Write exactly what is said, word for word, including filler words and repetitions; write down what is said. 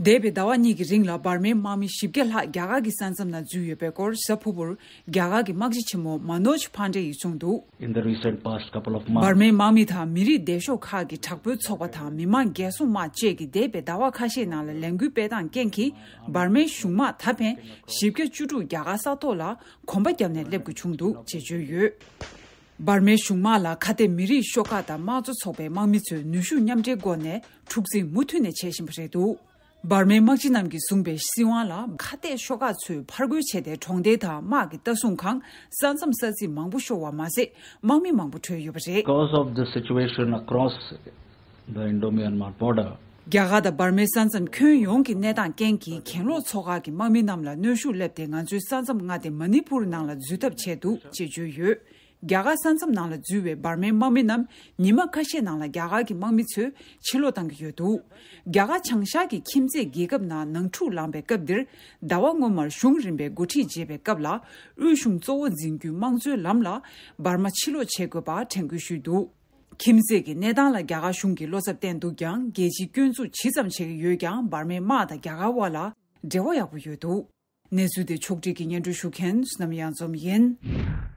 འདས་པའི་ཟླ་བ་གཉིས་ཀྱི་རིང་ལ་འབར་མའི་དམག་མི་བཞི་བརྒྱ་ལྷག་རྒྱ་གར་གྱི་ས་མཚམས་ནང་འཛུལ་ཡོད་པའི་སྐོར་གཟའ་ཕུར་བུར་རྒྱ་གར་གྱི་དམག་སྤྱི་ཆེན་མོ་མ་ནོཇ་ཕན་ཌེ་ཡིས་གསུངས་འདུག། In the recent past couple of months, འབར་མའི་དམག་མི་དང་མི་རིགས་སྡེ་ཤོག་ཁག་གི་དྲག་པོའི་ཚོགས་པ་དང་མི་དམངས་རྒྱལ་སྲུང་དམག་བཅས་ཀྱིས་འདས་པའི་ཟླ་བ་ཁ་ཤས་ནང་ལ་ལས་འགུལ་སྤེལ་སྟངས་རྐྱེན་གྱིས་འབར་མའི་གཞུང་དམག་ད་ཕན་བཞི་བརྒྱ་བཅུ་དྲུག་རྒྱ་གར་ས་ཐོག་ལ་གོམ་པ་བརྒྱབ་ནས་སླེབས་དགོས་བྱུང་འདུག་ཅེས་བརྗོད་ཡོད། འབར་མའི་གཞུང་དམག་ལ་ཁ་གཏད་མི་རིགས་ཤོག་ཁག་དང་དམངས་གཙོ་ཚོགས་པའི་དམག་མི་ཚོས་ནུས་ཤུགས་མཉམ་འབྲེལ་སྒོ་ནས་འཁྲུག་འཛིང་མུ་མཐུད་ནས་བྱེད་བཞིན་པ་རེད་འདུག། འབར་མའི་དམག་སྤྱི་རྣམས་ཀྱིས་བཟུང་བའི་སྲིད་དབང་ལ་ཁ་གཏད་ཤོག་ཁག་ཚོས་ཕར་རྒོལ་བྱས་ཏེ་གྲོང་སྡེ་དང་དམག་གི་ལྟ་སྲུང་ཁང་། ས་མཚམས་ས་ཚིགས་མང་པོ་ཤོར་བ་མ་ཟད་དམག་མི་མང་པོ་བྲོས་ཡོད་པ་རེད། Because of the situation across the Indo-Myanmar border, རྒྱ་གར་དང་འབར་མའི་ས་མཚམས་ཁྱོན་ཡོངས་ཀྱི་གནས་སྟངས་རྐྱེན་གྱིས་གྱེན་ལོག་ཚོགས་ཁག་གི་དམག་མི་རྣམས་ལ་གནོན་ཤུགས་སླེབས་ཏེ་ང་ཚོའི་ས་མཚམས་མངའ་སྡེ་མ་ནི་པུར་ནང་ལ་འཛུལ་ཐབས་བྱས་འདུག་ཅེས་བརྗོད་ཡོད། རྒྱ་གར་ས་མཚམས་ནང་ལ་འཛུལ་བའི་འབར་མའི་དམག་མི་རྣམས་ཉི་མ་ཁ་ཤས་ནང་ལ་རྒྱ་གར་གྱི་དམག་མི་ཚོས་ཕྱིར་ལོག་བཏང་གི་ཡོད་འདུག། རྒྱ་གར་བྱང་ཤར་གྱི་ཁྱིམ་མཚེས་རྒྱལ་ཁབ་ནང་ནང་འཁྲུག་ལངས་པའི་སྐབས་འདིར་ཟླ་བ་སྔོན་མར་གཞུང་རིམ་པས་འགོ་ཁྲིད་བརྗེས་པའི་སྐབས་ལ་དབུས་གཞུང་གཙོ་བོ་འཛིན་རྒྱུའི་དམངས་གཙོའི་ལམ་ལ་འབར་མ་ཕྱིར་ལོག་བྱེད་དགོས་པ་དྲན་སྐུལ་ཞུས་འདུག། ཁྱིམ་མཚེས་ཀྱི་གནས་སྟངས་ལ་རྒྱ་གར་གཞུང་གིས་བློ་འཚབ་བསྟན་འདུག་ཀྱང་རྒྱལ་སྤྱིས་སྐྱོན་འཛུགས་ཇི་ཙམ་བྱེད་ཀྱི་ཡོད་ཀྱང་འབར་མའི་དམག་དང་རྒྱ་གར་དབར་ལ་འབྲེལ་བ་ཡག་པོ་ཡོད་འདུག། གནས་ཚུལ་དེ་ཕྱོགས་སྒྲིག་གིས་སྙན་སྒྲོན་ཞུ་མཁན་བསོད་ནམས་གཡང་འཛོམས་ཡིན།